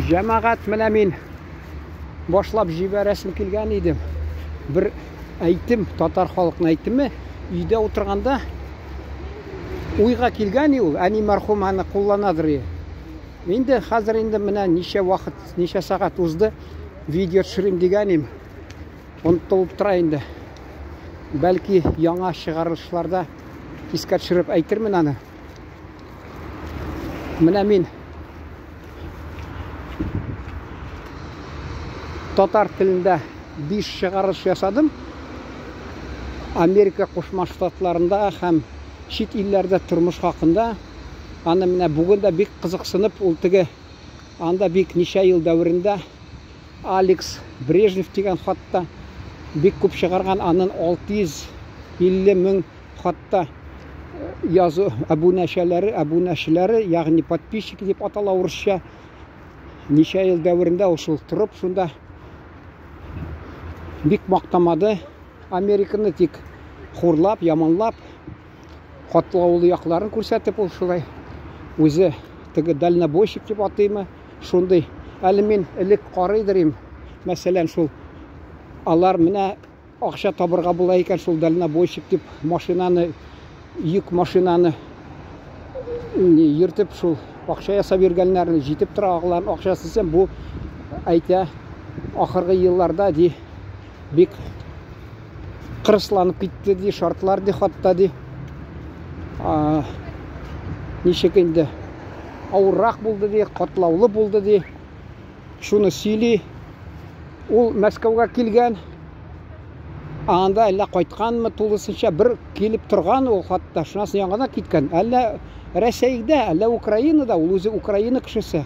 Җәмәгать, менә мин башлап җибәрәсем килгән идем. Бер әйтем, татар халыкны әйтеме, өйдә утырганда уйга килгән ул, әни мәрхүм аны кулланадыр. Инде хәзер инде менә ничә вакыт, ничә сәгать узды, видео төшерим дигән идем. Онытылып тора инде. Бәлки яңа чыгарылышларда искә төшереп әйтермен аны. Менә мин татар телендә 5 чыгарылыш ясадым. Америка Кушма Штатларында һәм чит илләрдә тормыш хакында. Аны менә бүген дә бик кызыксынып, ул теге анда бик ничә ел дәверендә Алекс Брежнев дигән хатта бик күп чыгарган, анын 650 мең хатта язу әбүнәчәләре, әбүнәчеләре, ягъни подписчики дип атала урысча. Ничә ел дәверендә ул шул торып шунда бик мактамады Американы, тик хурлап, яманлап, катлаулы якларын күрсәтеп ул шулай үзе теге дальнобойщик дип атыймы, шундый. Әле мин элек карыйдыр им, мәсәлән, шул алар менә акча табырга була икән шул дальнобойщик дип машинаны, йөк машинаны йөртеп шул акча ясап йөргәннәрне җитеп тора аларның акчасы дисәм, бу әйтә ахыргы елларда ди бик кырысланып китте ди шартлар ди хатта ди ничек инде авыррак булды ди катлаулы булды ди шуны сөйли ул Мәскәүгә килгән анда әллә кайтканмы тулысынча бер килеп торган ул хатта шуннан соң яңадан киткән әллә Рәсәйдә әллә Украинада ул үзе Украина кешесе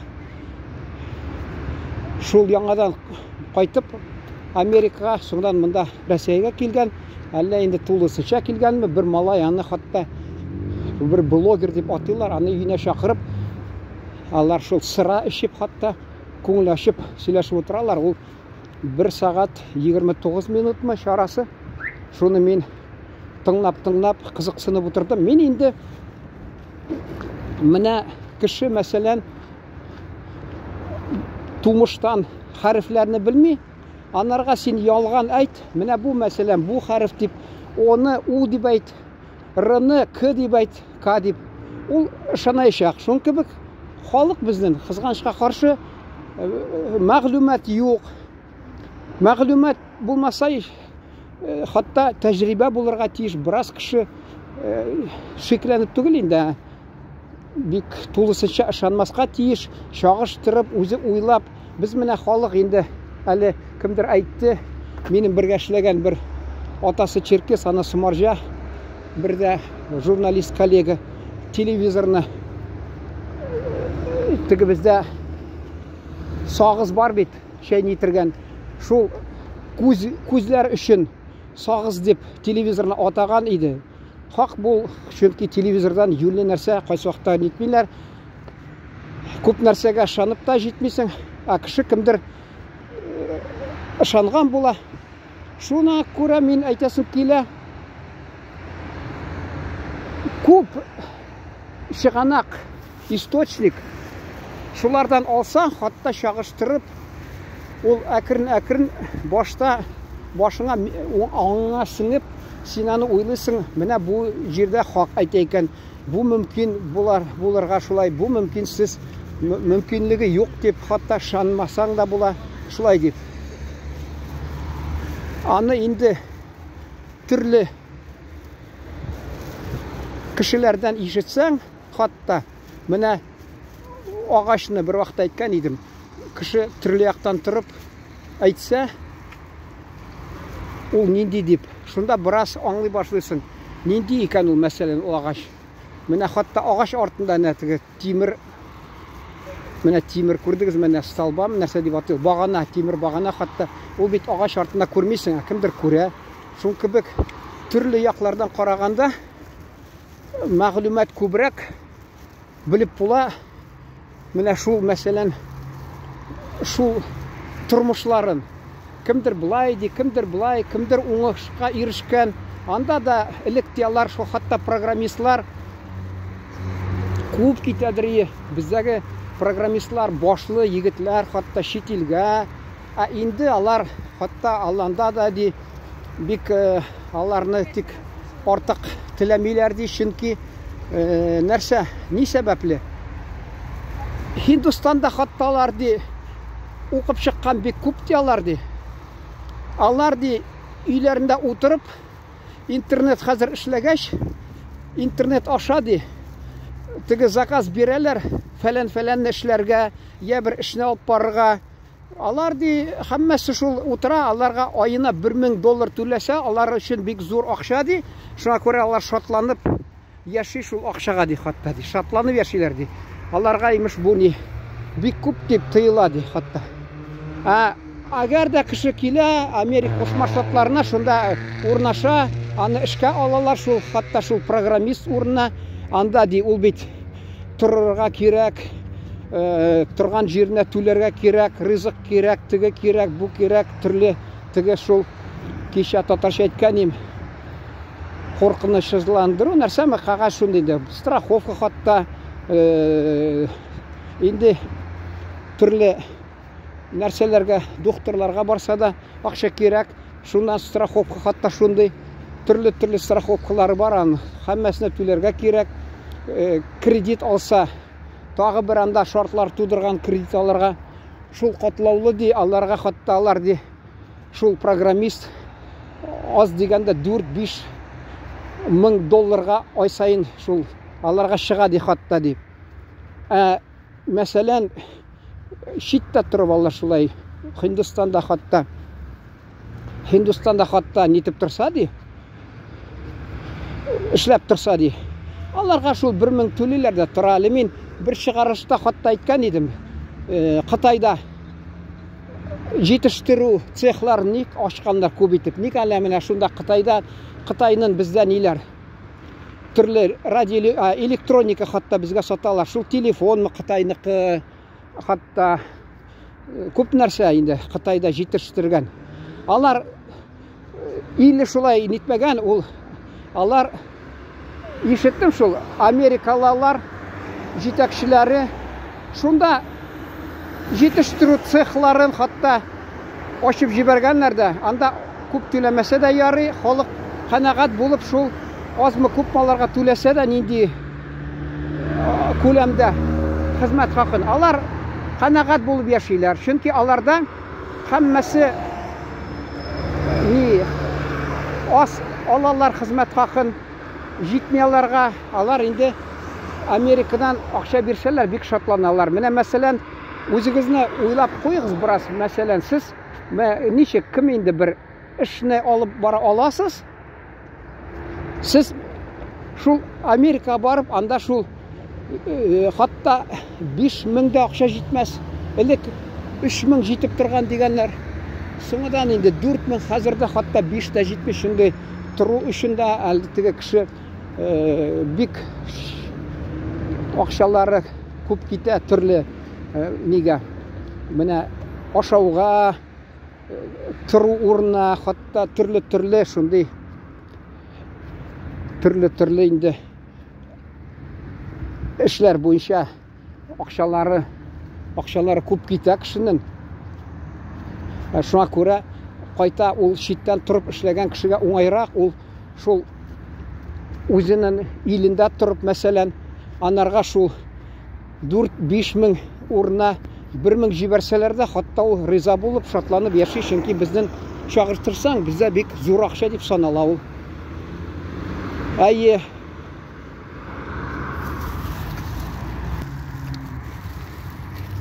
шул яңадан кайтып Америкага соңдан монда Рәсәйгә килгән әллә инде тулысынча килгәнме бер малай аны хатта бер блогер дип атыйлар аны өенә чакырып алар шул сыра эчеп хатта күңел ачып сөйләшеп утыралар ул 1 сәгать 29 минутмы чарасы шуны мин тыңлап-тыңлап кызыксынып утырдым мин инде менә кеше мәсәлән тумыштан хәрефләрне белми анарга син ялган әйт менә бу мәсәлән бу хәреф дип оны у дип әйт рны к дип әйт к дип ул ышанаячак шуның кебек халык безнең кызганычка каршы мәгълүмат юк мәгълүмат булмаса хатта тәҗрибә булырга тиеш бераз кеше шикләнеп түгел инде бик тулысынча ышанмаска тиеш чагыштырып үзе уйлап без менә халык инде әле кемдер әйтте минем бергә эшләгән бер атасы черкес анасы марҗа бер дә журналист коллега телевизорны теге бездә сагыз бар бит чәйни тергән шул күз күзләр өчен сагыз дип телевизорны атаган иде хак бул чөнки телевизордан юньле нәрсә кайсы вакытта нитмиләр күп нәрсәгә ышанып та җитмисең ә кеше кемдер ышанган була шуна күрә мин әйтәсем килә күп чыганак источник шулардан алсаң хатта чагыштырып ул әкрен-әкрен башта башыңа аңыңа сеңеп син аны уйлыйсың менә бу җирдә хак әйтә икән бу мөмкин булар булырга шулай бу мөмкинсез мөмкинлеге юк дип хатта ышанмасаң да була шулай дип аны инде төрле кешеләрдән ишетсәң хатта менә агачны бер вакытта әйткән идем кеше төрле яктан торып әйтсә ул нинди дип шунда бераз аңлый башлыйсың нинди икән ул мәсәлән ул агач менә хатта агач артында әнә теге тимер менә тимер күрдегез менә столба нәрсә дип атый багана тимер багана хатта ул бит агач артында күрмисең ә кемдер күрә шул кебек төрле яклардан караганда мәгълүмат күбрәк белеп була. Менә шул, мәсәлән, шул тормышларын кемдер былай ди, кемдер былай, кемдер уңышка ирешкән. Анда да элек алар шул хатта программистлар куып китәдер. Бездәге Программистлар башлы егетләр хатта чит илгә, ә инде алар хатта аланда да ди бик аларны тик артык теләмиләр ди, чөнки нәрсә, ни сәбәпле? Һиндстанда хатта алар ди укып чыккан бик күп ди алар ди. Алар ди өйләрендә утырып интернет хәзер эшләгәч, интернет аша ди, теге заказ бирәләр, фәлән-фәләнне эшләргә, я бер эшне алып барырга. Алар ди, һәммәсе шул утыра, аларга аена 1000 доллар түләсә, алар өчен бик зур акча ди. Шуңа күрә алар шатланып яши шул акчага ди, хатта ди. Шатланып яшиләр ди. Аларга имеш бу ни бик күп дип тыела ди хатта. Ә әгәр дә кеше килә Америка Кушма Штатларына, шунда урнаша, аны эшкә алалар шул хатта шул программист урынына. Анда ди ул бит торырга кирәк, торган җиренә түләргә кирәк, ризык кирәк, теге кирәк, бу кирәк, төрле теге шул кичә татарча әйткән им куркынычсызландыру нәрсәме кәгазь шундый инде страховка хатта инде төрле нәрсәләргә докторларга барса да акча кирәк шуннан страховка хатта шундый төрле-төрле страховкалары бар аның һәммәсенә түләргә кирәк кредит алса тагы бер анда шартлар тудырган кредит алырга шул катлаулы ди аларга хатта алар ди шул программист аз дигәндә 4-5 мең долларга ай саен шул аларга чыга ди хатта ди. Ә, мәсәлән, читтә торып алар шулай Һиндстанда хатта Һиндстанда хатта нитеп торса ди, эшләп торса ди. Аларга шул 1000 түлиләр дә тора. Әле мин бер чыгарышта хатта әйткән идем. Кытайда җитештерү цехларын ник ачканнар күп итеп? Ник әле менә шунда Кытайда, Кытайның бездә ниләр? Төрле радио, электроника хатта безгә саталар. Шул телефонмы Кытайныкы, хатта күп нәрсә инде Кытайда җитештергән. Алар иле шулай нитмәгән, ул алар ишеттем шул америкалылар җитәкчеләре шунда җитештерү цехларын хатта ачып җибәргәннәр дә, анда күп түләмәсә дә ярый, халык канәгать булып шул азмы күпме аларга түләсә дә нинди күләмдә хезмәт хакын. Алар канәгать булып яшиләр, чөнки аларда һәммәсе ни аз алалар хезмәт хакын, җитми аларга. Алар инде Америкадан акча бирсәләр, бик шатланалар. Менә мәсәлән, үзегезне уйлап куегыз бераз, мәсәлән, сез ничек кем инде бер эшне алып бара аласыз? Сез шул Америкага барып, анда шул хатта 5000 дә акча җитмәс. Элек 3000 җитеп торган дигәннәр. Соңыдан инде 4000, хәзер дә хатта 5 тә җитми, чөнки тору өчен дә әле теге кеше бик акчалары күп китә төрле нигә. Менә ашауга, тору урынына, хатта төрле-төрле шундый төрле-төрле инде эшләр буенча акчалары акчалары күп китә кешенең. Шуңа күрә кайта ул читтән торып эшләгән кешегә уңайрак, ул шул үзенең илендә торып, мәсәлән, анарга шул 4-5 мең урынына 1 мең җибәрсәләр дә, хатта ул риза булып, шатланып яши, чөнки безнең чагыштырсаң, бездә бик зур акча дип санала ул. Әйе.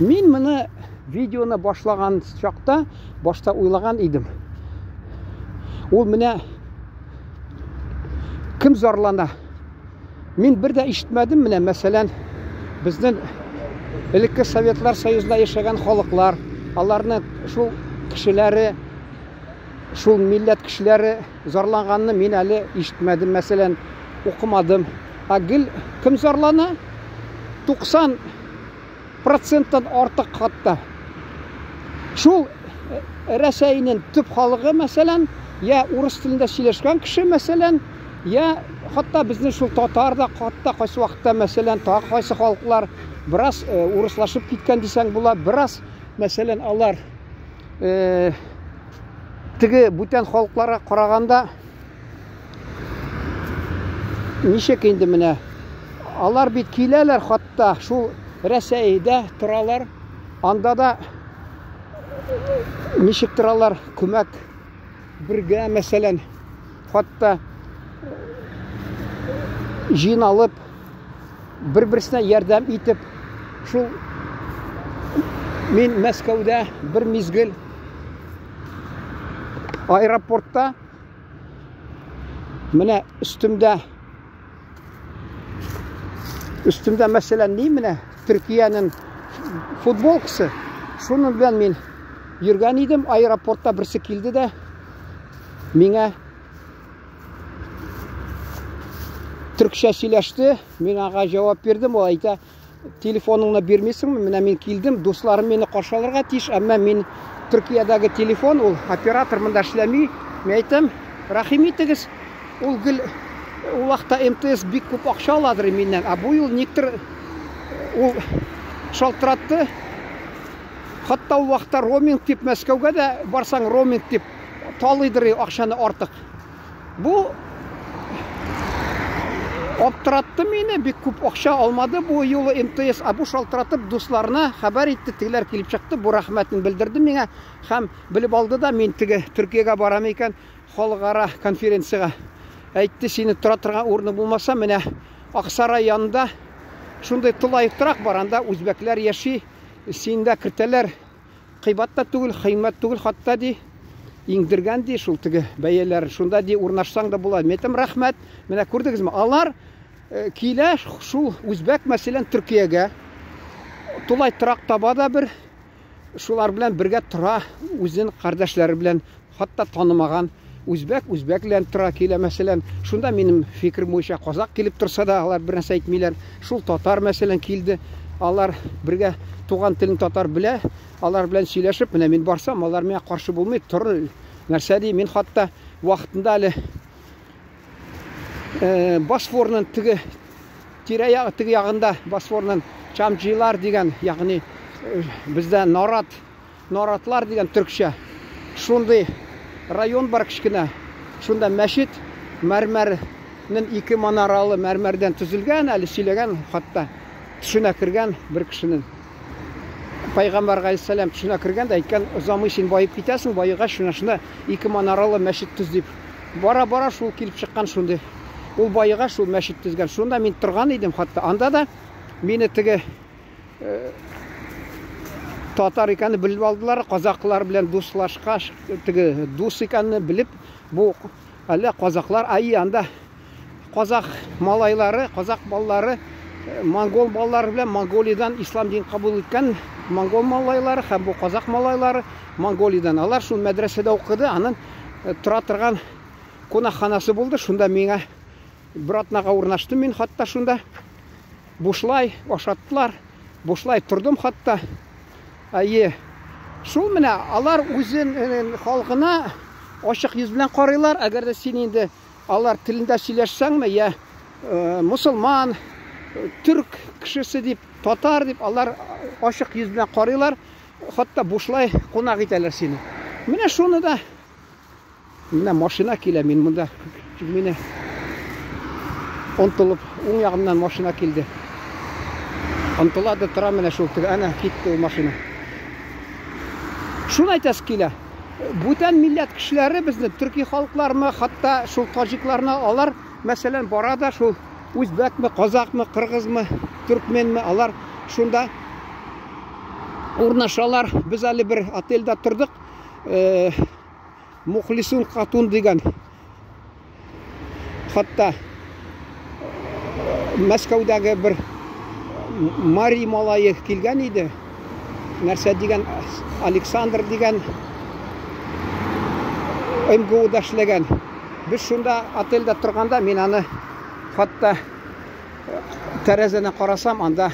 Мин моны видеоны башлаган чакта башта уйлаган идем. Ул менә кем зарлана? Мин бер дә ишетмәдем менә, мәсәлән, безнең элекке Советлар Союзында яшәгән халыклар, аларны шул кешеләре, шул милләт кешеләре зарланганны мин әле ишетмәдем, мәсәлән, укымадым. Ә гел кем зарлана? 90 проценттан артык хатта. Шул Рәсәйнең төп халыгы, мәсәлән, я урыс телендә сөйләшкән кеше, мәсәлән, я хатта безнең шул татар да, хатта кайсы вакытта, мәсәлән, тагы кайсы халыклар Бераз урыслашып киткән дисәң була, бераз, мәсәлән, алар теге бүтән халыкларга караганда ничек инде менә алар бит киләләр хатта шул Рәсәйдә торалар, анда да ничек торалар, күмәк бергә, мәсәлән, хатта җыйналып, бер-берсенә ярдәм итеп, шул мин Мәскәүдә бер мизгел аэропортта менә өстемдә өстемдә мәсәлән ни менә Төркиянең футболкасы, шуның белән мин йөргән идем, аэропортта берсе килде дә миңа төркчә сөйләште, мин аңа җавап бирдем, ул әйтә, телефоныңны бирмисеңме? Менә мин килдем, дусларым мине каршы алырга тиеш, әмма мин Төркиядәге телефон, ул оператор монда эшләми. Мин әйтәм, рәхим итегез, ул гел ул вакытта МТС бик күп акча аладыр миннән, ә бу юл никтер ул шалтыратты. Хатта ул вакытта роуминг дип Мәскәүгә дә барсаң роуминг дип талыйдыр акчаны артык. Бу аптыратты мине, бик күп акча алмады бу юлы МТС, ә бу шалтыратып дусларына хәбәр итте, тегеләр килеп чыкты, бу рәхмәтен белдерде миңа һәм белеп алды да, мин теге Төркиягә барам икән, халыкара конференциягә. Әйтте, сине тора торган урыны булмаса, менә Аксарай янында шундый тулай торак бар, анда үзбәкләр яши, сине дә кертәләр. Кыйбат та түгел, кыйммәт түгел хатта ди. Иңдергән ди шул теге бәяләр. Шунда ди урнашсаң да була. Мин әйтәм, рәхмәт. Менә күрдегезме? Алар э, килә шул үзбәк, мәсәлән, Төркиягә. Тулай торак таба да бер шулар белән бергә тора, үзен кардәшләре белән хатта танымаган үзбәк үзбәк белән тора килә, мәсәлән. Шунда минем фикерем буенча казак килеп торса да, алар бер нәрсә әйтмиләр. Шул татар, мәсәлән, килде. Алар бергә туган телен татар белә, алар белән сөйләшеп, менә мин барсам, алар миңа каршы булмый, тор, нәрсә ди, мин хатта вакытында әле э, Босфорның теге тирә ягы теге ягында Босфорның Чамчилар дигән, ягъни э, бездә нарат Наратлар дигән төркчә. Шундый район бар кечкенә. Шунда мәчет мәрмәрнең ике манаралы мәрмәрдән төзелгән, әле сөйләгән хатта төшенә кергән бер кешенең. Пайгамбар галәйһиссәлам төшенә кергән дә әйткән, озамый син баеп китәсең, баегач шуна шунда ике манаралы мәчет төз дип. Бара-бара шул килеп чыккан шундый. Ул баегач шул мәчет төзгән. Шунда мин торган идем хатта. Анда да мине теге татар икәнне белеп алдылар, казаклар белән дуслашкач, теге дус икәнне белеп, бу әллә казаклар, ай анда казах малайлары, казах балалары монгол балалары белән Монголиядән ислам динен кабул иткән монгол малайлары һәм бу казах малайлары Монголиядән. Алар шул мәдрәсәдә укыды, анын тора торган кунакханасы булды. Шунда миңа бер атнага урнаштым мин хатта шунда. Бушлай ашаттылар, бушлай тордым хатта. Әйе. Шул менә алар үзен э, халкына ачык йөз белән карыйлар. Әгәр дә син инде алар телендә сөйләшсәңме, я э, мусульман, э, түрк кешесе дип, татар дип, алар ачык йөз белән карыйлар, хатта бушлай кунак итәләр сине. Менә шуны да Менә машина килә, мин монда мине онтылып, уң ягымнан машина килде. Онтыла да тора менә шул теге, әнә китте ул машина. Шуны әйтәсе килә. Бүтән милләт кешеләре безне, төрки халыклармы, хатта шул таҗикларны, алар, мәсәлән, бара да шул үзбәкме, казакмы, кыргызмы, төркменме, алар шунда урнашалар. Без әле бер отельдә тордык. Э, Мухлисун Катун дигән хатта Мәскәүдәге бер Мари малае килгән иде. Нәрсә дигән Александр дигән МГУда эшләгән. Без шунда отельдә торганда мин аны хатта тәрәзәдән карасам, анда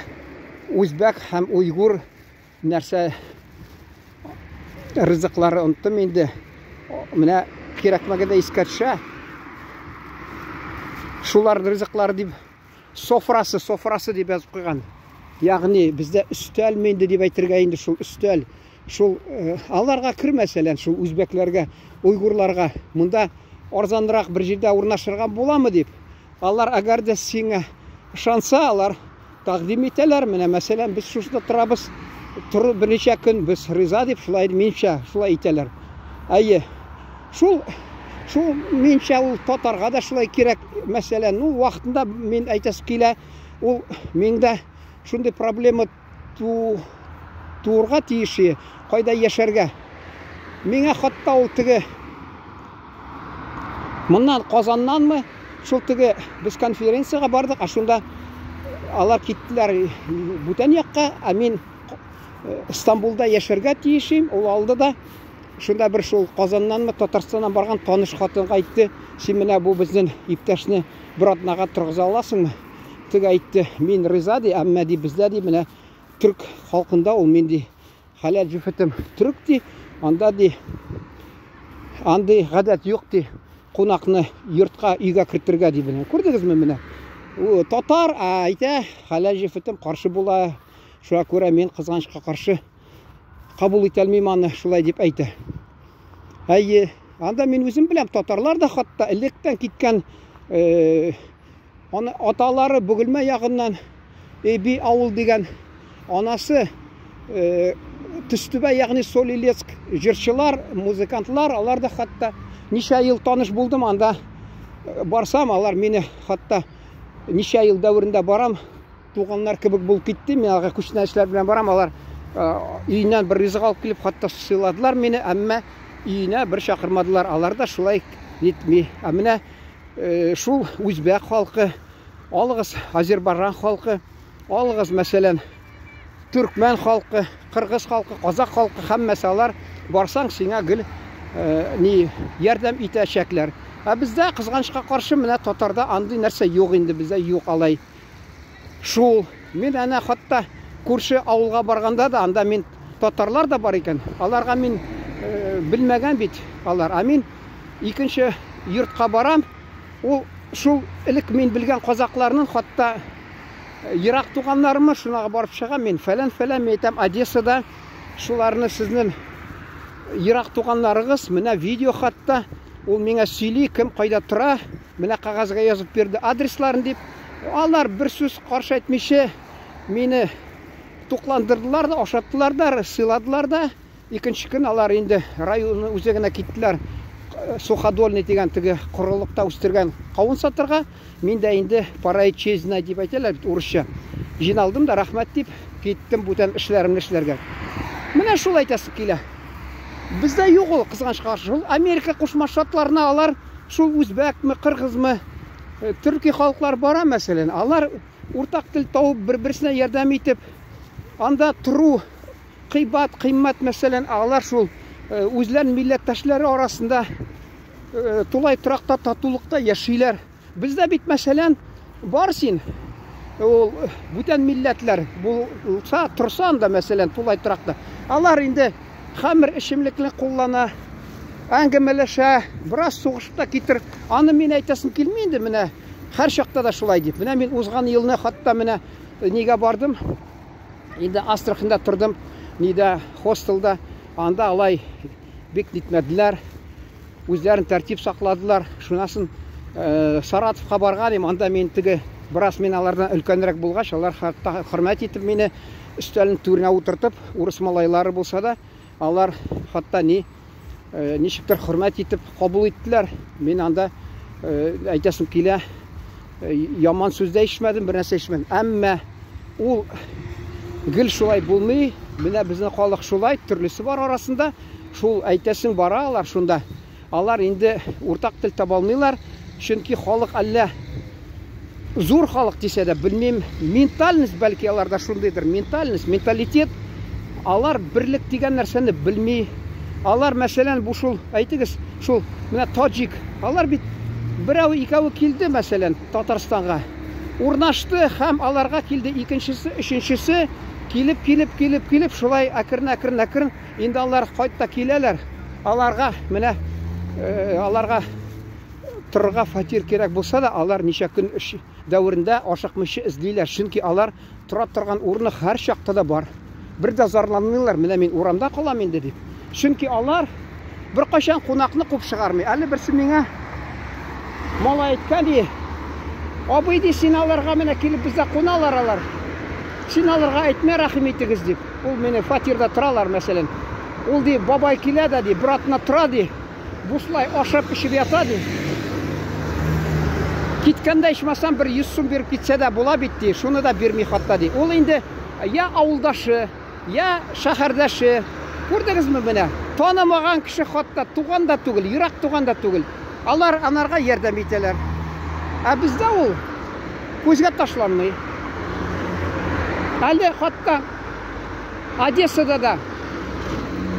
үзбәк һәм уйгур Нәрсә ризыклары оныттым инде. Менә кирәкмәгәндә искә төшә. Шулар ризыклары дип софрасы, софрасы дип язып куйган. Ягъни бездә өстәлме инде дип әйтергә инде шул өстәл. Шул э, аларга кер мәсәлән, шул үзбәкләргә, уйгурларга монда арзанрак бер җирдә урнашырга буламы дип. Алар әгәр дә сиңа ышанса, алар тәкъдим итәләр. Менә мәсәлән, без шушында торабыз, тору берничә көн без риза дип, шулай минемчә, шулай итәләр. Әйе. Шул шул минемчә ул татарга да шулай кирәк. Мәсәлән, ну вакытында мин әйтәсе килә, ул миндә шундый проблема ту туырга тиеш, кайда яшәргә. Миңа хатта ул теге моннан Казаннанмы, шул теге без конференциягә бардык, ә шунда алар киттеләр бүтән якка, ә мин Стамбулда яшәргә тиешим, ул алды да шунда бер шул Казаннанмы, Татарстаннан барган таныш хатынга әйтте, син менә бу безнең иптәшне бер атнага торгыза аласыңмы? Теге әйтте, мин риза ди, әмма ди бездә ди менә төрк халкында ул мин ди хәләл җефетем төрк ди, анда ди андый гадәт юк ди, кунакны йортка, өйгә кертергә ди менә. Күрдегезме менә? Татар әйтә, хәләл җефетем каршы була. Шуңа күрә мин кызганычка каршы кабул итә алмыйм аны, шулай дип әйтә. Әйе, анда мин үзем беләм, татарлар да хатта электән киткән э, Аны аталары Бөгелмә ягыннан Эби авыл дигән, анасы э, Төстүбә, ягъни Солилецк җырчылар, музыкантлар, алар да хәтта ничә ел таныш булдым анда барсам, алар мине хәтта ничә ел дәверендә барам, туганнар кебек булып китте. Мин аларга күчтәнәчләр белән барам, алар өеннән бер ризык алып килеп, хәтта сыйладылар мине, әмма өенә бер чакырмадылар. Алар да шулай нитми. Ә менә шул үзбәк халкы, алыгыз азербайжан халкы, алыгыз, мәсәлән, төркмән халкы, кыргыз халкы, казак халкы, һәммәсе алар барсаң, сиңа гел ни ярдәм итәчәкләр. Ә бездә, кызганычка каршы, менә татарда андый нәрсә юк инде, бездә юк алай. Шул. Мин әнә хатта күрше авылга барганда да, анда мин татарлар да бар икән. Аларга мин э, белмәгән бит алар. Ә мин икенче йортка барам. Ул шул элек мин белгән казакларның хатта э, ерак туганнарымы, шунага барып чыгам мин. Фәлән-фәлән, мин әйтәм, Одессада шуларны сезнең ерак туганнарыгыз, менә видео хатта ул миңа сөйли, кем кайда тора, менә кәгазьгә язып бирде адресларын дип. Алар бер сүз каршы әйтмичә мине тукландырдылар да, ашаттылар да, сыйладылар да. Икенче көн алар инде район үзәгенә киттеләр. Суходольный дигән теге корылыкта үстергән кавын сатырга. Мин дә инде пора дип әйтәләр бит урысча. Җыйналдым да, рәхмәт дип, киттем бүтән эшләремне эшләргә. Менә шул әйтәсе килә. Бездә юк ул, кызганычка каршы. Шул Америка Кушма Штатларына алар шул үзбәкме, кыргызмы, төрки халыклар бара, мәсәлән. Алар уртак тел табып, бер-берсенә ярдәм итеп, анда тору кыйбат, кыйммәт, мәсәлән, алар шул үзләренең милләттәшләре арасында тулай торакта татулыкта яшиләр. Бездә бит, мәсәлән, бар син, ул бүтән милләтләр булса, торса анда, мәсәлән, тулай торакта. Алар инде хәмер эчемлекне куллана, әңгәмәләшә, бераз сугышып та китер. Аны мин әйтәсем килми инде, менә һәр чакта да шулай дип. Менә мин узган елны хатта менә нигә бардым? Инде Астраханьда тордым, нидә, хостелда. Анда алай бик нитмәделәр. Үзләрен тәртип сакладылар. Шунасын э, Саратовка барган идем, анда мин теге бераз мин алардан өлкәнрәк булгач, алар хатта хөрмәт итеп мине өстәлнең түренә утыртып, урыс малайлары булса да, алар хатта ни э, ничектер хөрмәт итеп кабул иттеләр. Мин анда э, әйтәсем килә, яман сүз дә ишетмәдем, бер нәрсә ишетмәдем. Әмма ул гел шулай булмый. Менә безнең халык шулай, төрлесе бар арасында. Шул әйтәсең бара алар шунда. Алар инде уртак тел таба алмыйлар, чөнки халык әллә зур халык дисә дә, белмим, ментальность бәлки аларда шундыйдыр, ментальность, менталитет. Алар берлек дигән нәрсәне белми. Алар, мәсәлән, бу шул, әйтегез, шул менә таҗик. Алар бит берәү икәве килде, мәсәлән, Татарстанга. Урнашты һәм аларга килде икенчесе, өченчесе, килеп, килеп, килеп, килеп, шулай әкрен, әкрен, әкрен инде алар кайта киләләр. Аларга менә э, аларга торырга фатир кирәк булса да, алар ничә көн дәверендә ашыкмыйча эзлиләр, чөнки алар тора торган урыны һәр чакта да бар. Бер дә зарланмыйлар, менә мин урамда калам инде дип. Чөнки алар беркайчан кунакны куып чыгармый. Әле берсе миңа малай әйткән ди, абый ди, син аларга менә килеп бездә куналар алар. Син аларга әйтмә, рәхим итегез дип. Ул мине фатирда торалар, мәсәлән. Ул ди, бабай килә дә ди, бер атна тора ди. Бушлай ашап эчеп ята ди. Киткәндә ичмасам бер 100 сум биреп китсә дә була бит ди. Шуны да бирми хатта ди. Ул инде я авылдашы, я шәһәрдәше. Күрдегезме менә? Танымаган кеше хатта туган да түгел, ерак туган да түгел. Алар анарга ярдәм итәләр. Ә бездә ул күзгә ташланмый. Әле хатта Одессада да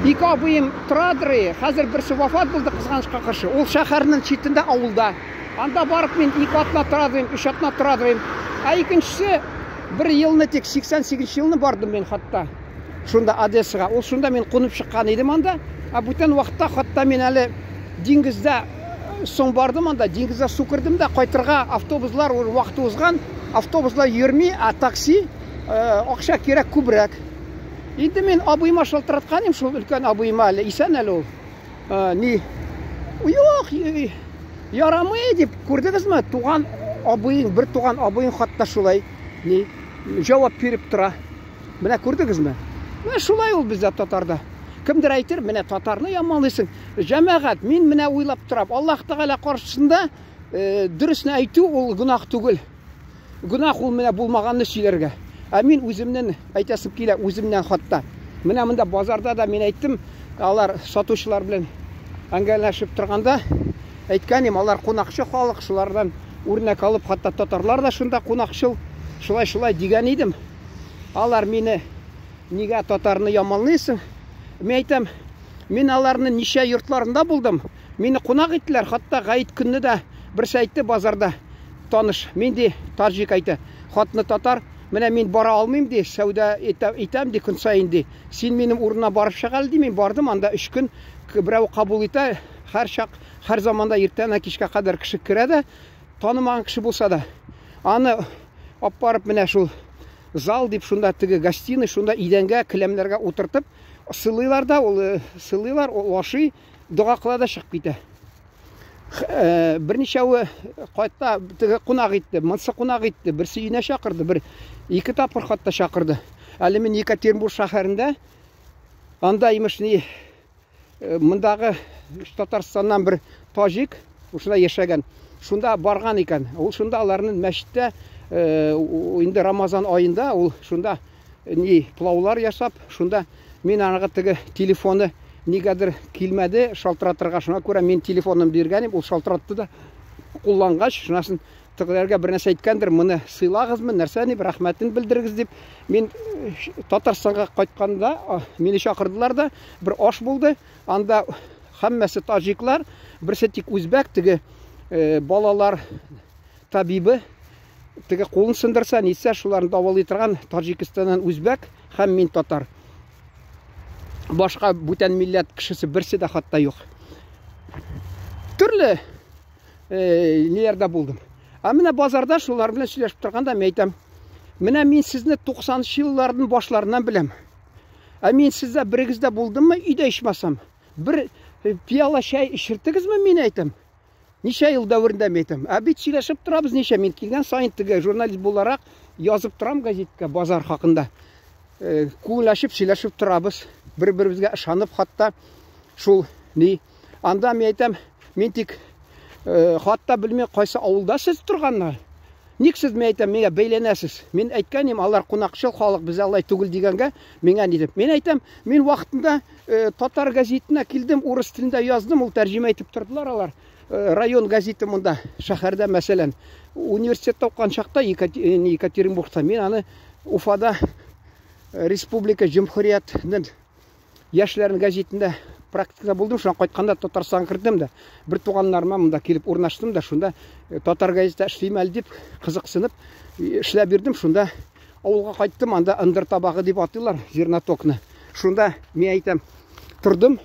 ике абыем торадыр, хәзер берсе вафат булды, кызганычка каршы. Ул шәһәрнең читендә авылда. Анда барып мин ике атна торадым, өч атна торадым. Ә икенчесе бер елны тик 88 елны бардым мин хатта. Шунда Одессага. Ул шунда мин кунып чыккан идем анда. Ә бүтән вакытта хатта мин әле диңгездә соң бардым анда, диңгездә су кердем дә кайтырга автобуслар вакыты узган, автобуслар йөрми, ә такси акча кирәк күбрәк. Инде мин абыема шалтыраткан идем, шул өлкән абыема әле исән әле ул. Ни юк, ярамый дип күрдегезме? Туган абыең, бер туган абыең хатта шулай ни җавап биреп тора. Менә күрдегезме? Менә шулай ул бездә татарда. Кемдер әйтер, менә татарны яманлыйсың. Җәмәгать, мин менә уйлап торам. Аллаһ Тәгалә каршысында дөресне әйтү ул гөнаһ түгел. Гөнаһ ул менә булмаганны сөйләргә. Ә мин үземнән әйтәсем килә, үземнән хатта. Менә монда базарда да мин әйттем, алар сатучылар белән әңгәмәләшеп торганда әйткән идем, алар кунакчы халык, шулардан үрнәк алып, хатта татарлар да шунда кунакчыл, шулай-шулай дигән идем. Алар мине нигә татарны яманлыйсың? Мин әйтәм, мин аларны ничә йортларында булдым, мине кунак иттеләр, хатта гаит көнне дә берсе әйтте базарда, таныш, мин ди, таҗик әйтә, хатны татар, менә мин бара алмыйм ди, сәүдә итәм ди көн саен ди. Син минем урынына барып чык әле ди, мин бардым, анда өч көн берәү кабул итә, һәр чак, һәр заманда иртән кичкә кадәр кеше керә дә, танымаган кеше булса да, аны алып барып менә шул зал дип шунда теге гостиный, шунда идәнгә, келәмнәргә утыртып, сылыйлар да, ул сылыйлар, ул ашый, дога кыла да чыгып китә. Берничәве кайтта теге кунак итте, монсы кунак итте, берсе өенә чакырды, бер ике тапкыр хатта чакырды. Әле мин Екатеринбург шәһәрендә, анда имеш ни мондагы Татарстаннан бер таҗик шунда яшәгән. Шунда барган икән. Ул шунда аларның мәчеттә инде Рамазан аенда ул шунда ни плаулар ясап, шунда мин анага теге телефоны нигәдер килмәде шалтыратырга. Шуңа күрә мин телефонын биргән идем, ул шалтыратты да куллангач, шунасын тегеләргә бер нәрсә әйткәндер, моны сыйлагызмы, нәрсә дип, рәхмәтен белдерегез дип. Мин Татарстанга кайтканда мине чакырдылар да, бер аш булды. Анда һәммәсе таҗиклар, берсе тик үзбәк, теге балалар табибы, теге кулын сындырса, нитсә, шуларны дәвалый торган Таҗикистаннан үзбәк һәм мин татар. Башка бүтән милләт кешесе берсе дә хатта юк. Төрле ниләрдә булдым. Ә менә базарда шулар белән сөйләшеп торганда мин әйтәм, менә мин сезне 90 елларның башларыннан беләм. Ә мин сездә берегездә булдыммы өйдә ичмасам? Бер пиала чәй эчертегезме, мин әйтәм. Ничә ел дәверендә мин әйтәм. Ә бит сөйләшеп торабыз ничә. Мин килгән саен теге журналист буларак язып торам газетка базар хакында. Күңел ачып сөйләшеп торабыз. Бер-беребезгә ышанып хатта шул ни. Анда мин әйтәм, мин тик хатта белмим кайсы авылда сез торганнар. Ник сез, мин әйтәм, миңа бәйләнәсез? Мин әйткән идем, алар кунакчыл халык, без алай түгел дигәнгә, миңа ни дип. Мин әйтәм, мин вакытында татар газетына килдем, урыс телендә яздым, ул тәрҗемә итеп тордылар алар. Район газеты монда, шәһәрдә, мәсәлән, университетта укыган чакта Екатеринбургта, мин аны Уфада республика җөмһүриятнең яшьләрнең газетында практикада булдым, шуннан кайтканда Татарстанга кердем дә, бер туганнарыма монда килеп урнаштым да, шунда татар газетында эшлим әле дип кызыксынып эшләп бирдем, шунда авылга кайттым, анда ындыр табагы дип атыйлар зернотокны. Шунда мин әйтәм, тордым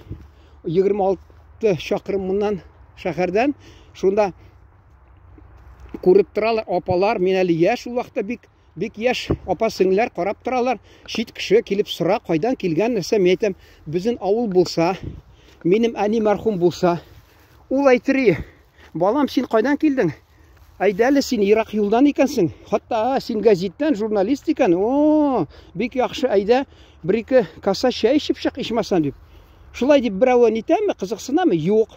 26 чакрым моннан шәһәрдән, шунда Күреп торалар, апалар, мин әле яшь ул вакытта бик, бик яшь, апа сеңләр карап торалар. Чит кеше килеп сора, кайдан килгән нәрсә, мин әйтәм, безнең авыл булса, минем әни мәрхүм булса, ул әйтер, балам, син кайдан килдең? Әйдә әле, син ерак юлдан икәнсең. Хатта син гәзиттән журналист икән. О, бик яхшы, әйдә, бер-ике каса чәй эчеп чык, ичмасам дип. Шулай дип берәү нитәме, кызыксынамы? Юк.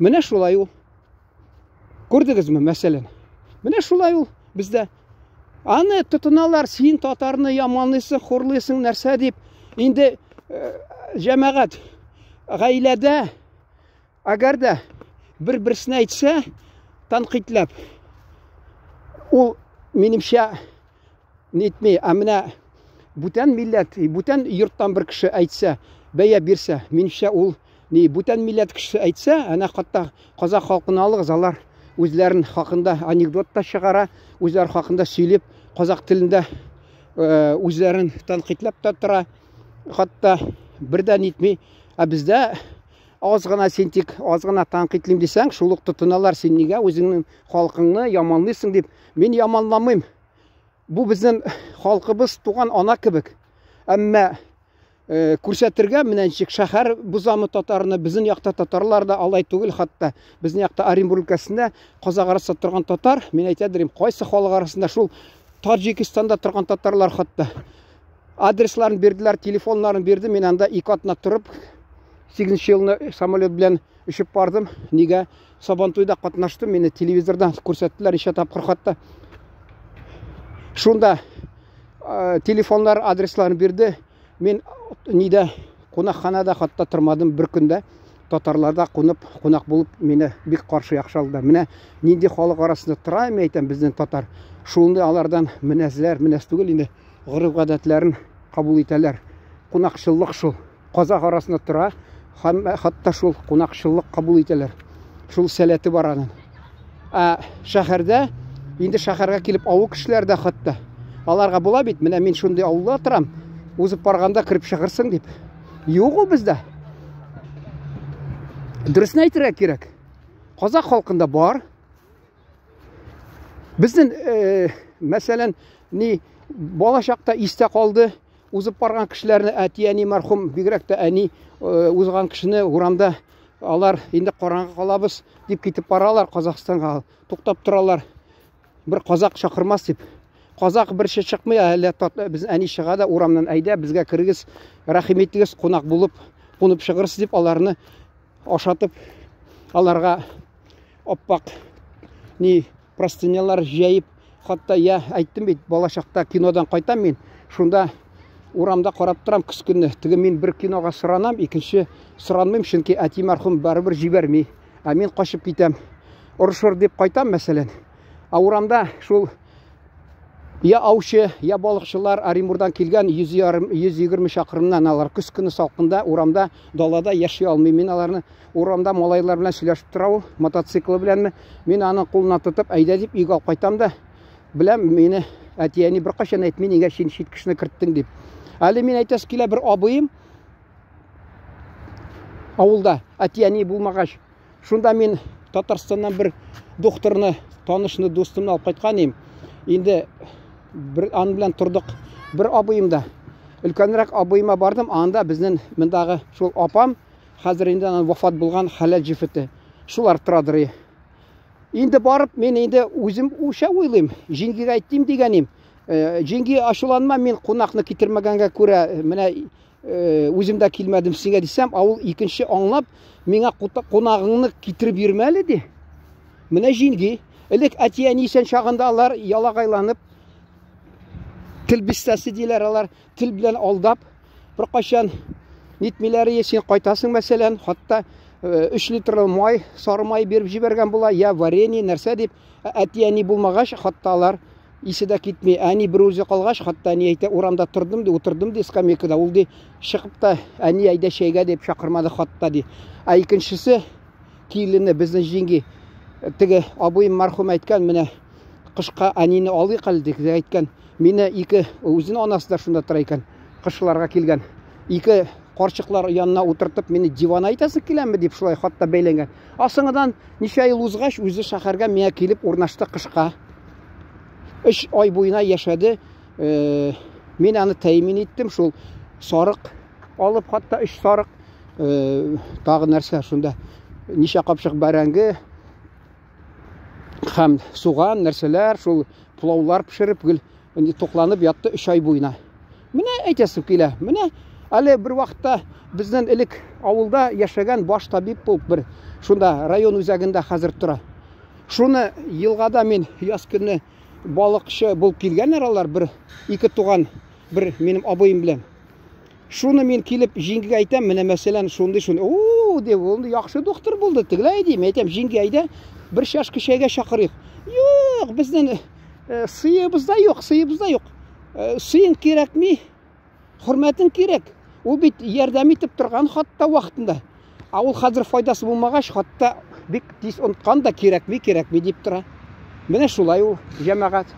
Менә шулай ул. Күрдегезме, мәсәлән? Менә шулай ул бездә. Аны тотыналар, син татарны яманлыйсың, хурлыйсың, нәрсә дип. Инде э, җәмәгать гаиләдә әгәр дә бер-берсенә әйтсә, тәнкыйтьләп, ул минемчә нитми, ә менә бүтән милләт, бүтән йорттан бер кеше әйтсә, бәя бирсә, минемчә ул ни бүтән милләт кешесе әйтсә, әнә хатта казах халкын алыгыз, алар үзләрен хакында анекдот та чыгара, үзләре хакында сөйләп, казах телендә э, үзләрен тәнкыйтьләп тә тора, хатта бер дә нитми. Ә бездә аз гына син тик аз гына тәнкыйтьлим дисәң, шул ук тотыналар, син нигә үзеңнең халкыңны яманлыйсың дип. Мин яманламыйм. Бу безнең халкыбыз туган ана кебек. Әмма э, күрсәтергә менә ничек шәһәр бозамы татарны, безнең якта татарлар да алай түгел хатта. Безнең якта Оренбург өлкәсендә казак арасында торган татар, мин әйтә дирим, кайсы халык арасында шул Таҗикстанда торган татарлар хатта. Адресларын бирделәр, телефоннарын бирде. Мин анда ике атна торып, 8 елны самолет белән очып бардым. Нигә? Сабантуйда катнаштым, мине телевизордан күрсәттеләр ничә тапкыр хатта. Шунда э, телефоннар, адресларын бирде. Мин нидә кунакханада хатта тормадым бер көндә. Татарларда кунып, кунак булып мине бик каршы яхшы алдылар. Менә нинди халык арасында тора, мин әйтәм, безнең татар. Шундый алардан менәзләр, менәз түгел инде, гореф-гадәтләрен кабул итәләр. Кунакчыллык шул. Казах арасында тора һәм хатта шул кунакчыллык кабул итәләр. Шул сәләте бар аның. Ә шәһәрдә, инде шәһәргә килеп авыл кешеләре дә хатта. Аларга була бит, менә мин шундый авылда торам, узып барганда кереп чыгырсың дип. Юк ул бездә. Дөресен әйтергә кирәк. Казах халкында бар. Безнең, э, мәсәлән, ни бала чакта истә калды, узып барган кешеләрне әти-әни мәрхүм, бигрәк тә әни э, узган кешене урамда алар инде караңгы калабыз дип китеп баралар Казахстанга, туктап торалар. Бер казак чакырмас дип. Казак берчә чыкмый, әле без әни чыга да урамнан әйдә, безгә керегез, рәхим итегез, кунак булып, кунып чыгырсыз дип аларны ашатып, аларга аппак ни простынялар җәеп, хатта я әйттем бит, бала чакта кинодан кайтам мин, шунда урамда карап торам көз көне. Теге мин бер кинога соранам, икенче соранмыйм, чөнки әти мәрхүм барыбер җибәрми. Ә мин качып китәм. Орышыр дип кайтам, мәсәлән. Ә урамда шул я аучы, я балыкчылар Оренбургдан килгән 120 чакрымнан алар көз көне салкында урамда, далада яши алмыйм мин аларны. Урамда малайлар белән сөйләшеп тора ул, мотоциклы беләнме. Мин аның кулына тотып, әйдә дип өйгә алып кайтам да, беләм, мине әти-әни беркайчан әйтми, нигә син чит кешене керттең дип. Әле мин әйтәсе килә, бер абыем авылда әти-әни булмагач, шунда мин Татарстаннан бер докторны, танышны, дустымны алып кайткан идем. Инде бер ан белән тордык. Бер абыем да, өлкәнрәк абыема бардым, анда безнең мондагы шул апам, хәзер инде аның вафат булган хәләл җефете. Шулар торадыр. Инде барып, мин инде үзем үчә уйлыйм. Җиңгигә әйттем дигәнем. Э, җиңги ачуланма, мин кунакны китермәгәнгә күрә, э, менә э, үзем дә килмәдем сиңа дисәм, ә ул икенче аңлап, миңа кунагыңны китереп йөрмә әле ди. Менә җиңги. Элек әти-әни исән чагында алар ялагайланып, тел бистәсе диләр алар, тел белән алдап, беркайчан нитмиләр, син кайтасың, мәсәлән, хатта 3 литрлы май, сары май биреп җибәргән була, я варенье, нәрсә дип, әти-әни булмагач, хатта алар исе дә китми. Әни бер үзе калгач, хатта әни әйтә, урамда тордым ди, утырдым ди скамейкада. Ул ди, чыгып та, әни әйдә чәйгә дип чакырмады хатта ди. Ә икенчесе, килене, безнең җиңги, теге абыем мәрхүм әйткән, менә кышка әнине алыйк әле дип әйткән. Мине ике, үзенең анасы да шунда тора икән, кышларга килгән. Ике Карчыклар янына утыртып, мине дивана итәсең киләме дип шулай хатта бәйләнгән. А соңыннан ничә ел узгач, үзе шәһәргә миңа килеп урнашты кышка. Өч ай буена яшәде. Э, мин аны тәэмин иттем шул сарык алып, хатта өч сарык, э, тагы нәрсә шунда ничә капчык бәрәңге һәм суган, нәрсәләр, шул пылаулар пешереп, гел инде тукланып ятты өч ай буена. Менә әйтәсем килә. Менә әле бер вакытта безнең элек авылда яшәгән баш табиб булып бер шунда район үзәгендә хәзер тора. Шуны елгада мин яз көне балыкчы булып килгәннәр алар бер ике туган бер минем абыем белән. Шуны мин килеп җиңгигә әйтәм, менә мәсәлән, шундый шундый. О, дип, ул яхшы доктор булды, тегеләй дим. Әйтәм, җиңги, әйдә, бер чашка чәйгә чакырыйк. Юк, безнең э, сыебыз да юк, сыебыз да юк. Э, сыең кирәкми, хөрмәтең кирәк. Ул бит ярдәм итеп торган хатта вакытында. Ә ул хәзер файдасы булмагач, хатта бик тиз оныткан да кирәкми, кирәкми дип тора. Менә шулай ул, җәмәгать.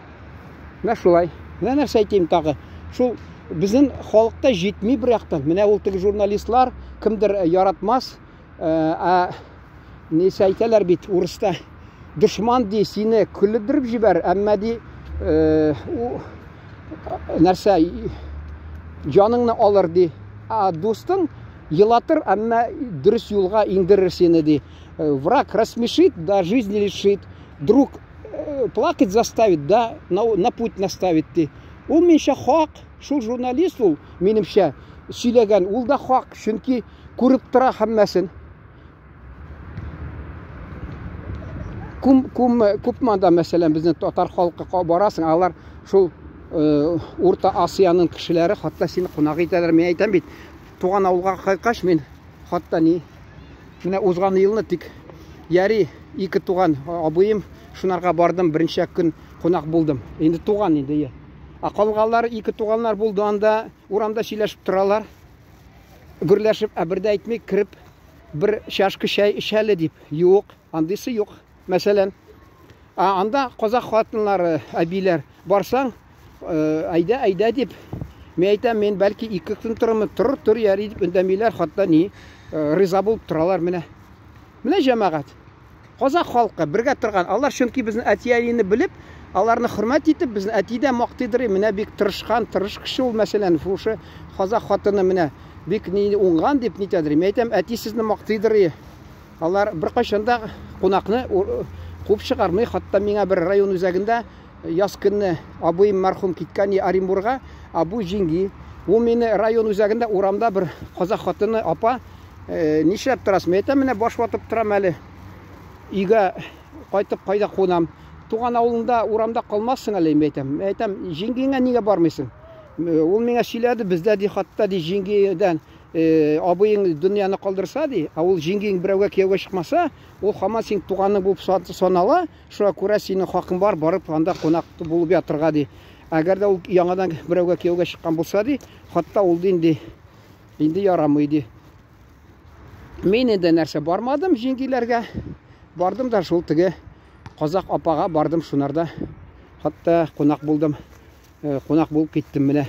Менә шулай. Менә нәрсә әйтим тагы. Шул безнең халыкта җитми бер яктан. Менә ул теге журналистлар кемдер э, яратмас, э, ә нисә әйтәләр бит урыста. Дошман ди сине көлдереп җибәр, әмма ди э, нәрсә җаныңны алыр ди. Ә дустың Елатыр, әмма дөрес юлга иңдерер сине, ди. Э, враг рассмешит, да жизни лишит. Друг э, плакать заставит, да на путь наставит, ди. Ул минемчә хак, шул журналист ул, минемчә, сөйләгән, ул да хак, чөнки күреп тора һәммәсен. Кум, кум, күпме анда, мәсәлән, безнең татар халкы барасың, алар шул э, Урта Асиянең кешеләре хатта сине кунак итәләр. Мин әйтәм бит, туган авылга кайткач, мин хатта ни, менә узган елны тик яри ике туган абыем шунарга бардым, берничә көн кунак булдым. Инде туган инде, я. Ә калганнар ике туганнар булды анда, урамда сөйләшеп торалар. Гөрләшеп, ә бер дә әйтми, кереп бер чашка чәй эчәле дип. Юк, андыйсы юк. Мәсәлән, ә анда казах хатыннары, әбиләр, барсаң, э, әйдә, әйдә дип, мин әйтәм, мин бәлки ике көн торырмын, тор, тор, яри дип үндәмиләр, хатта ни, э, риза булып торалар менә. Менә җәмәгать. Казах халкы бергә торган. Алар чөнки безнең әти-әнине белеп, аларны хөрмәт итеп, безнең әти дә мактыйдыр, менә бик тырышкан, тырыш кеше ул, мәсәлән, шушы казах хатыны менә бик ни уңган дип нитәдер. Мин әйтәм, әти сезне мактыйдыр. Алар беркайчан да кунакны куып чыгармый. Хатта миңа бер район үзәгендә яз көнне абыем мәрхүм киткән Оренбурга, ә бу җиңги. Ул мине район үзәгендә урамда бер казах хатыны апа, э, нишләп торасың? Мин әйтәм, менә баш ватып торам әле. Өйгә кайтып кайда кунам? Туган авылыңда урамда калмассың әле, мин әйтәм. Мин әйтәм, җиңгиңә нигә бармыйсың? Ул миңа сөйләде, бездә ди хатта ди җиңгидән Э, абыең дөньяны калдырса ди, ә ул җиңгиң берәүгә кияүгә чыкмаса, ул һаман синең туганың булып санала, шуңа күрә синең хакың бар барып анда кунак булып ятырга ди. Әгәр дә ул яңадан берәүгә кияүгә чыккан булса ди, хатта ул ди инде инде ярамый ди. Мин инде нәрсә бармадым җиңгиләргә. Бардым да шул теге казак апага бардым шунарда. Хатта кунак булдым. Э, кунак булып киттем менә.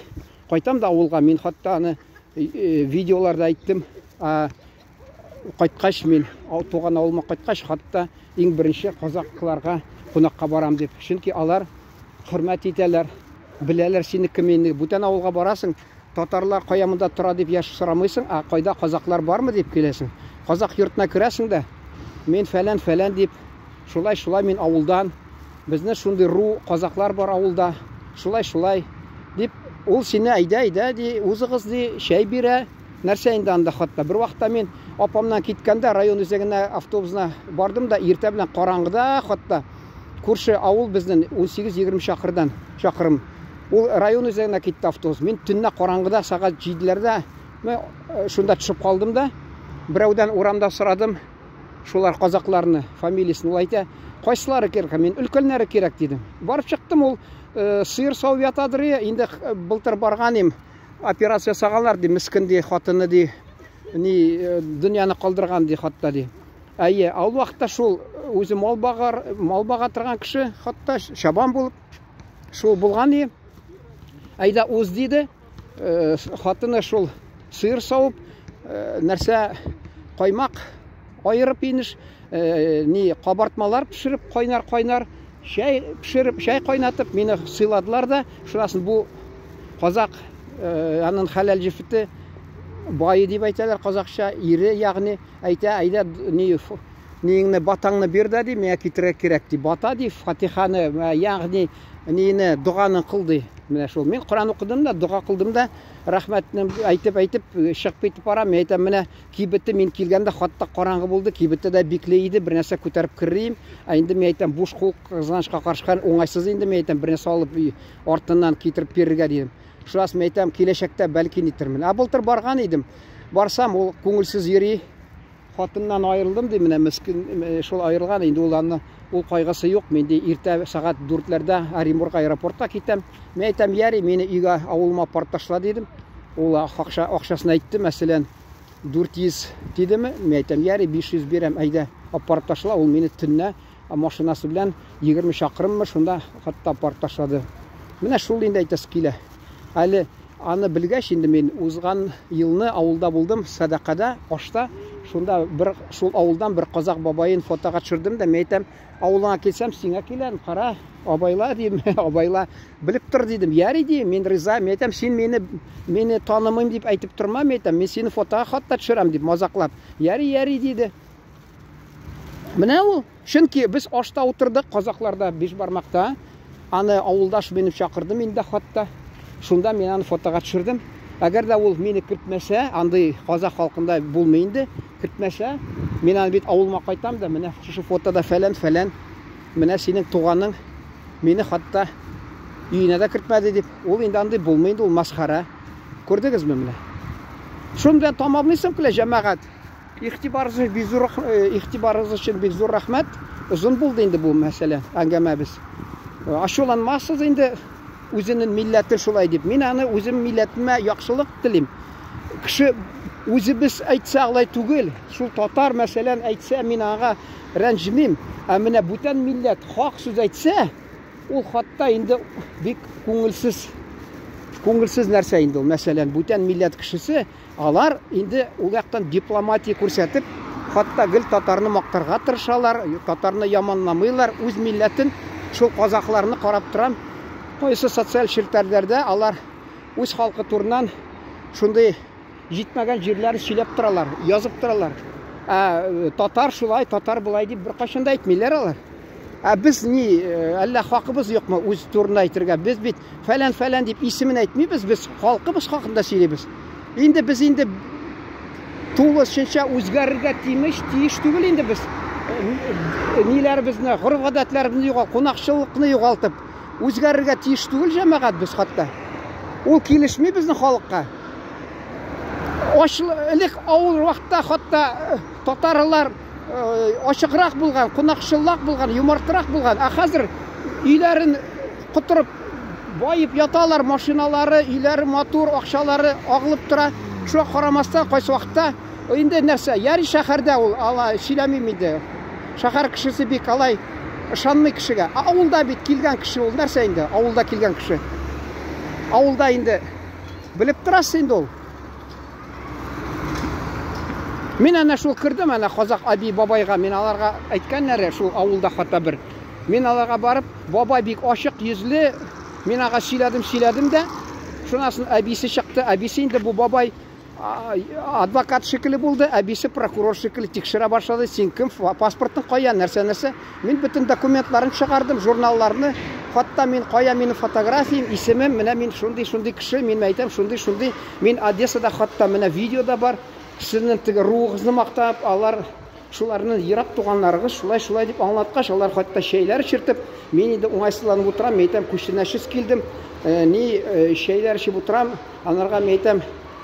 Кайтам да авылга, мин хатта аны э, э, видеоларда әйттем. Кайткач мин, туган авылыма кайткач, хатта иң беренче казакларга кунакка барам дип. Чөнки алар хөрмәт итәләр, беләләр сине кем инде. Бүтән авылга барасың, татарлар кая монда тора дип яш сорамыйсың, ә кайда казаклар бармы дип киләсең. Казак йортына керәсең дә, мин фәлән фәлән дип, шулай шулай мин авылдан, Безне шундый ру казаклар бар авылда. Шулай, шулай дип, ул сине әйдә, әйдә ди, узыгыз ди, чәй бирә. Нәрсә инде анда хатта. Бер вакытта мин апамнан киткәндә район үзәгенә автобусына бардым да, иртә белән караңгыда хатта күрше авыл безнең 18-20 чакырдан, чакрым. Ул район үзәгенә китте автобус. Мин төнлә караңгыда сәгать 7-ләрдә шунда төшеп калдым да, берәүдән урамда сорадым, Шулар казакларны, фамилиясен ул әйтә. Кайсылары кирәк? Мин өлкәннәре кирәк дидем. Барып чыктым, ул э, сыер савып ятадыр, инде э, былтыр барган им, операция ясаганнар ди, мескен ди, хатыны ди, ни э, дөньяны калдырган ди хатта ди. Әйе, ә ул вакытта шул үзе мал багар, мал бага торган кеше, хатта чабан булып шул булган ди. Әйдә уз диде. Э, хатыны шул сыер савып, нәрсә каймак аерып инеш, ни кабартмалар пешереп, кайнар-кайнар чәй пешереп, чәй кайнатып мине сыйладылар да, шунасын бу казак анын хәләл җефете бае дип әйтәләр казакча, ире ягъни әйтә, әйдә ни ниеңне батаңны бир дә ди, миңа китерергә кирәк ди. Бата ди, фатиханы, ягъни нине доганы кыл ди. Менә шул. Мин Коръән укыдым да, дога кылдым да, рәхмәтне әйтеп-әйтеп чыгып китеп барам. Мин әйтәм, менә кибете мин килгәндә хатта караңгы булды, кибете дә бикле иде, бер нәрсә күтәреп керим. Ә инде мин әйтәм, буш кул кызганычка каршы уңайсыз инде, мин әйтәм, бер нәрсә алып артыннан китереп бирергә дидем. Шулас мин әйтәм, киләчәктә бәлки нитермен. Ә былтыр барган идем. Барсам, ул күңелсез йөри. Хатыннан аерылдым ди, менә мескен шул аерылган, инде ул аны ул кайгысы юк. Мин ди иртә сәгать 4-ләрдә Оренбург аэропортка китәм. Мин әйтәм, яри, мине өйгә авылыма апарып ташла дидем. Ул акча акчасын әйтте, мәсәлән, 400 дидеме? Мин әйтәм, яри, 500 бирәм, әйдә, апарып ташла. Ул мине төнлә машинасы белән 20 чакрыммы шунда хатта апарып ташлады. Менә шул инде әйтәсе килә. Әле аны белгәч инде мин узган елны авылда булдым, сәдакада, ашта. Шунда бер шул авылдан бер казак бабаен фотога төшердем дә, мин әйтәм, авылыңа килсәм, сиңа киләм, кара, абайла дим, абайла, белеп тор дидем. Яри дим, мин риза, мин әйтәм, син мине мине танымыйм дип әйтеп торма, мин әйтәм, мин сине фотога хатта төшерәм дип мазаклап. Яри, яри диде. Менә ул. Чөнки без ашта утырдык, казакларда биш бармакта. Аны авылдаш минем чакырды миндә хатта. Шунда мин аны фотога төшердем. Әгәр дә ул мине кертмәсә, андый казак халкында булмый инде, кертмәсә, мин аны бит авылыма кайтам да, менә шушы фотода фәлән-фәлән, менә синең туганың мине хатта өенә дә кертмәде дип. Ул инде андый булмый инде, ул масхара. Күрдегезме менә? Шуны белән тамамлыйсым килә, җәмәгать. Игътибарыгыз өчен бик зур игътибарыгыз өчен бик зур рәхмәт. Озын булды инде бу мәсьәлә, әңгәмәбез. Ачуланмассыз инде үзенең милләте шулай дип. Мин аны үзем милләтемә яхшылык телим. Кеше үзебез әйтсә алай түгел. Шул татар мәсәлән әйтсә, мин аңа рәнҗемим. Ә менә бүтән милләт хак сүз әйтсә, ул хатта инде бик күңелсез күңелсез нәрсә инде ул. Мәсәлән, бүтән милләт кешесе Алар инде ул яктан дипломатия күрсәтеп, хатта гел татарны мактарга тырышалар, татарны яманламыйлар, үз милләтен, шул казахларны карап торам. Кайсы социаль челтәрләрдә алар үз халкы турыннан шундый җитмәгән җирләрен сөйләп торалар, язып торалар. Ә татар шулай, татар болай дип беркайчан да әйтмиләр алар. Ә без ни, әллә хакыбыз юкмы үз турында әйтергә? Без бит фәлән-фәлән дип исемен әйтмибез, без халкыбыз хакында сөйлибез. Инде без инде тулысынча үзгәрергә тимеш, тиеш түгел инде без. Ниләребезне, гореф-гадәтләребезне югал, кунакчыллыкны югалтып, үзгәрергә тиеш түгел җәмәгать без хатта. Ул килешми безнең халыкка. Ачлы, элек авыл вакытта хатта татарлар ачыграк булган, кунакчыллак булган, юмартрак булган. Ә хәзер өйләрен котырып баеп яталар, машиналары, өйләре матур, акчалары агылып тора. Шуңа карамастан, кайсы вакытта инде нәрсә, яри шәһәрдә ул, ала сөйләмим инде. Шәһәр кешесе бик алай ышанмый кешегә. Ә авылда бит килгән кеше ул нәрсә инде? Авылда килгән кеше. Авылда инде белеп торасыз инде ул. Мин әнә шул кердем, әнә казак әби бабайга, мин аларга әйткәннәре шул авылда хата бер. Мин аларга барып, бабай бик ачык йөзле, мин ага сөйләдем, сөйләдем дә, шунасын әбисе чыкты, әбисе инде бу бабай адвокат шикелле булды, әбисе прокурор шикелле тикшерә башлады, син кем, паспортың кая, нәрсә, нәрсә. Мин бөтен документларын чыгардым, журналларны, хатта мин кая минем фотографиям, исемем, менә мин шундый-шундый кеше, мин әйтәм, шундый-шундый, мин Одессада хатта менә видео да бар, сезнең теге руыгызны мактап, алар шуларның ерак туганнарыгыз, шулай-шулай дип аңлаткач, алар хатта чәйләр эчертеп, мин инде уңайсызланып утырам, мин әйтәм, күчтәнәчсез килдем, ни чәйләр эчеп утырам, анарга мин әйтәм,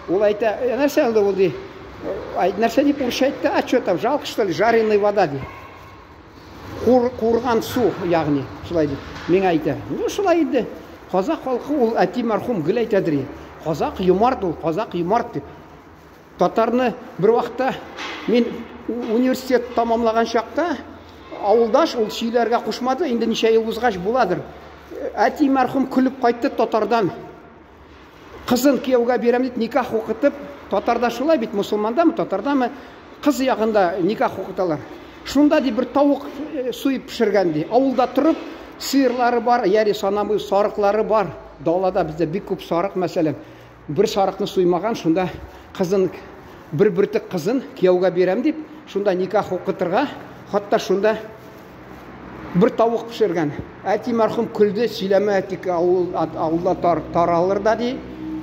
ул әйтә, нәрсә инде ул ди, нәрсә дип урысча әйтте, а что там, жалко что ли, жареная вода ди. Кур, курган су, ягъни, шулай дип миңа әйтә. Ну, шулай инде. Казак халкы ул әти мәрхүм гел әйтәдер. Казак юмарт ул, казак юмарт дип. Татарны бер вакытта мин университет тамамлаган чакта авылдаш ул сөйләргә кушмады, инде ничә ел узгач буладыр. Әти мәрхүм көлеп кайтты татардан. Кызын кияүгә бирәм дип никах укытып, Татарда шулай бит, мусульмандамы, татардамы, кыз ягында никах укыталар. Шунда ди бер тавык суеп пешергән ди. Авылда торып, сыерлары бар, яри санамый, сарыклары бар. Далада бездә бик күп сарык, мәсәлән. Бер сарыкны суймаган, шунда кызын, бер бөртек кызын кияүгә бирәм дип, шунда никах укытырга, хатта шунда бер тавык пешергән. Әти мәрхүм көлде, сөйләмә, тик авыл, авылда тар, таралыр да ди.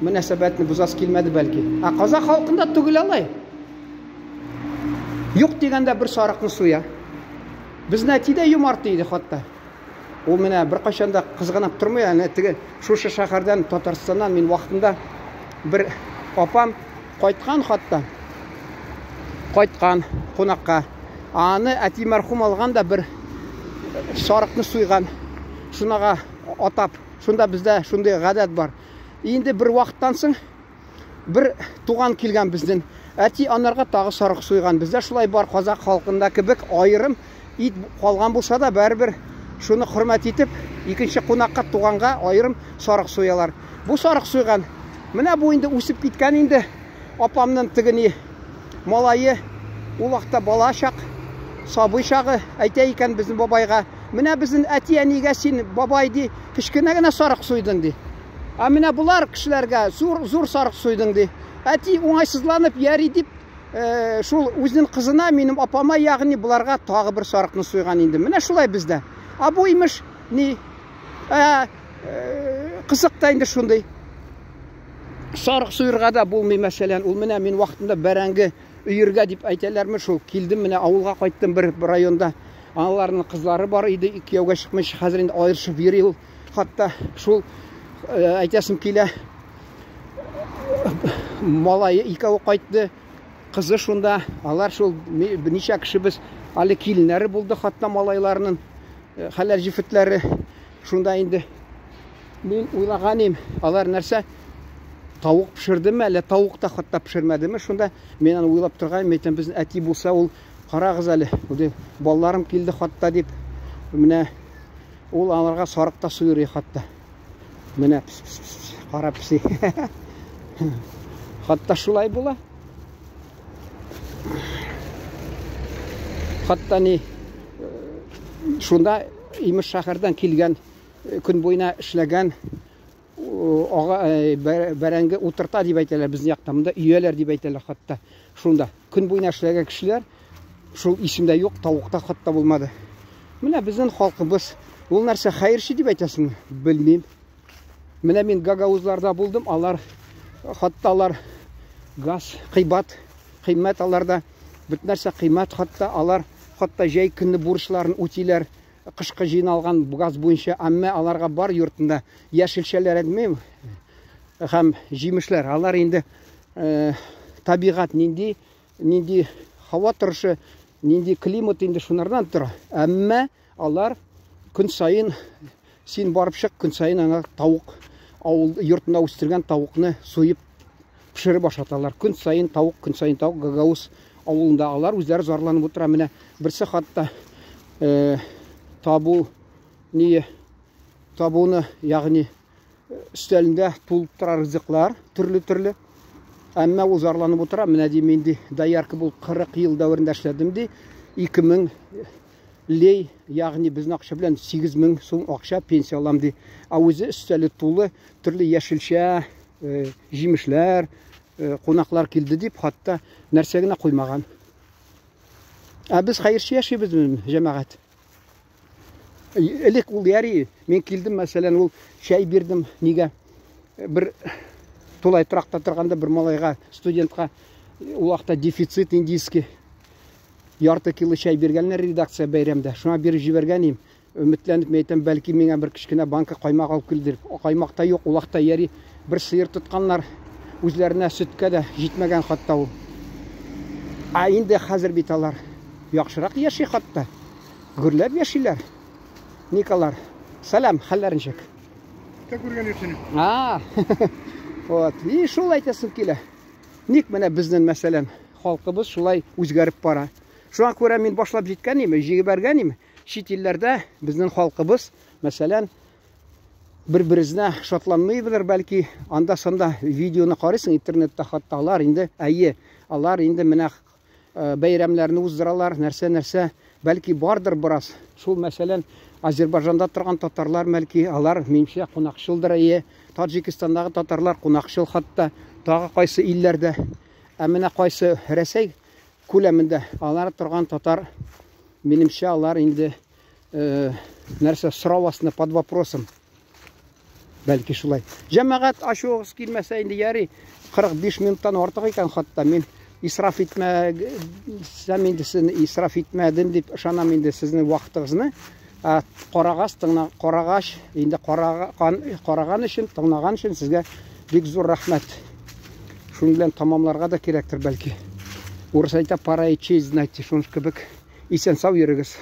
Мөнәсәбәтне бозасы килмәде бәлки. Ә казах халкында түгел алай. Юк дигәндә бер сарыкны суя. Безнең әти дә юмарт иде хатта. Ул менә беркайчан да кызганып тормый, әнә теге шушы шәһәрдән, Татарстаннан мин вакытында бер апам кайткан хатта. Кайткан кунакка. Аны әти мәрхүм алган да бер сарыкны суйган. Шунага атап. Шунда бездә шундый гадәт бар. Инде бер вакыттан соң Бер туган килгән безнең. Әти анарга тагы сарык суйган. Бездә шулай бар, казак халкында кебек аерым ит калган булса да, бәрібір шуны хөрмәт итеп, икенче кунакка туганга аерым сарык суялар. Бу сарык суйган. Менә бу инде үсеп киткән инде апамның теге ни малае, ул вакытта бала чак, сабый чагы әйтә икән безнең бабайга. Менә безнең әти-әнигә син, бабай, ди, кечкенә генә сарык суйдың, ди. Ә менә болар кешеләргә зур зур сарык суйдың ди. Әти уңайсызланып яри дип, э, шул үзенең кызына, минем апама, ягъни боларга тагы бер сарыкны суйган инде. Менә шулай бездә. А бу имеш ни? Ә, э, кызык та инде шундый. Сарык суйырга да булмый, мәсәлән, ул менә мин вакытында бәрәңге өергә дип әйтәләрме шул. Килдем менә авылга кайттым бер районда. Аналарның кызлары бар иде, кияүгә чыкмыйча, хәзер инде аерышып йөри ул. Хатта шул э, әйтәсем килә, малае икәве кайтты, кызы шунда, алар шул ничә кешебез, әле киленнәре булды хатта малайларының, э, хәләл җефетләре. Шунда инде мин уйлаган идем, алар нәрсә тавык пешердеме, әллә тавык та хатта пешермәдеме? Шунда мин аны уйлап торган, мин әйтәм, безнең әти булса, ул карагыз әле, балаларым килде хатта дип, менә Ул аларга сарык та суйрый хатта. Менә пс пс пс кара песи. Хатта шулай була. Хатта ни э, шунда имеш шәһәрдән килгән э, көн буена эшләгән ага э, бәрәңге утырта дип әйтәләр безнең якта. Монда өяләр дип әйтәләр хатта. Шунда көн буена эшләгән кешеләр шул исемдә юк, тавыкта хатта булмады. Менә безнең халкыбыз ул нәрсә хәерче дип әйтәсеңме? Белмим. Менә мин гагаузларда булдым, алар хатта алар газ кыйбат, кыйммәт аларда. Бөтен нәрсә кыйммәт, хатта алар хатта җәй көнне бурычларын үтиләр. Кышкы җыйналган газ буенча, әмма аларга бар йортында яшелчәләр әйтмим һәм җимешләр. Алар инде э, табигать нинди, нинди һава торышы, нинди климат инде шунардан тора. Әмма алар көн саен син барып чык, көн саен аңа тавык авыл йортында үстергән тавыкны суеп пешереп ашаталар. Көн саен тавык, көн саен тавык Гагаус авылында алар үзләре зарланып утыра. Менә берсе хатта э, табу не табуны, ягъни өстәлендә тулып тора ризыклар, төрле-төрле. Әмма ул зарланып утыра, менә ди мин ди доярка булып 40 ел дәверендә эшләдем ди. 2000 лей, ягъни безнең акча белән 8000 сум акча пенсия алам ди. Ә үзе өстәле тулы төрле яшелчә, э, җимешләр, э, кунаклар килде дип, хатта нәрсә генә куймаган. Ә без хәерче яшибезме, җәмәгать? Элек ул яри, мин килдем, мәсәлән, ул чәй бирдем, нигә? Бер тулай торакта торганда бер малайга, студентка, ул вакытта дефицит индийский. Ярты кило чәй биргәннәр редакция бәйрәмдә. Шуңа биреп җибәргән идем. Өметләнеп мин әйтәм, бәлки миңа бер кечкенә банка каймак алып килдер. Каймак та юк, ул вакытта яри бер сыер тотканнар. Үзләренә сөткә дә җитмәгән хатта ул. Ә инде хәзер бит алар яхшырак яши хатта. Гөрләп яшиләр. Ник алар? Сәлам, хәлләр ничек? Тә күргән юк сине. А, вот. И шул әйтәсем килә. Ник менә безнең, мәсәлән, халкыбыз шулай үзгәреп бара. Шуңа күрә мин башлап җиткән идем, җибәргән идем. Чит илләрдә безнең халкыбыз, мәсәлән, Бер-березенә шатланмыйбыздыр, бәлки, анда-санда видеоны карыйсың интернетта, хатта алар инде, әйе, алар инде менә э, бәйрәмнәрне уздыралар, нәрсә-нәрсә, бәлки бардыр бераз. Шул мәсәлән, Азербайҗанда торган татарлар, бәлки, алар, минемчә, кунакчылдыр, әйе. Таҗикстандагы татарлар кунакчыл хатта, тагы кайсы илләрдә. Ә менә кайсы Рәсәй күләмендә алар торган татар, минемчә, алар инде э, нәрсә сорау астында под вопросом. Бәлки шулай. Җәмәгать ачуыгыз килмәсә инде яри 45 минуттан артык икән хатта мин исраф итмәсәм инде сезне исраф итмәдем дип ышанам инде сезнең вакытыгызны. Ә, карагач, тыңна, карагач, инде караган, караган өчен, тыңлаган өчен сезгә бик зур рәхмәт. Шуның белән тамамларга да кирәктер бәлки. Урыс әйтә, пора и честь знать, шуның кебек. Исән сау йөрегез.